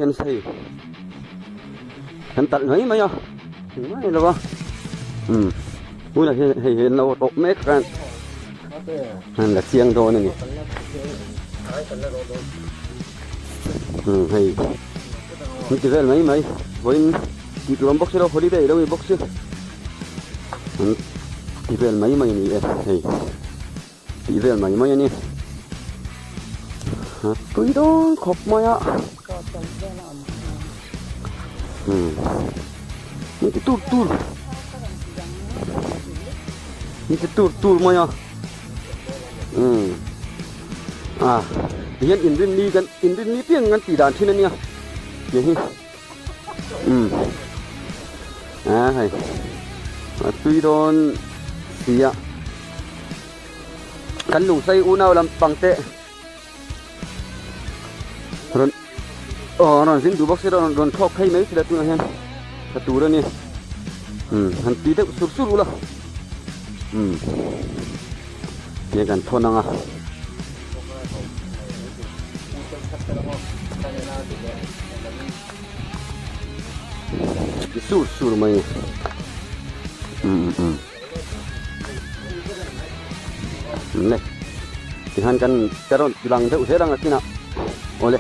hian hei kan talh mai mai a engmah a ni lo a umm tunah hian hei hi an lo rawh mek a an la chiang dawn a ni umm hei an ti vel mai mai vawiin tih tur awm bawk si lo holiday lo ni bawk si an ti vel mai mai a ni e hei. Tih vel mai mai a ni. A tui dawn khawp mai a. Hmm. Ni ti tur tur. Ni ti tur tur mai a. Hmm. Ah, hian inrin ni kan inrin ni piang kan ti dan thin ania. Ni hi. Hmm. Ah, hei. A tui dawn sia. Kan lungsai unau lampang te rawn aw rawn zin duh bawk si rawn rawn thlawk phei mai sila tunah hian tha tur a ni umm han ti deuh sur sur ula umm tiang kan thawn ang a. Ti sur sur mai umm umm. Le tihian kan ka rawn ti lang deuh zel ang a kinah awle.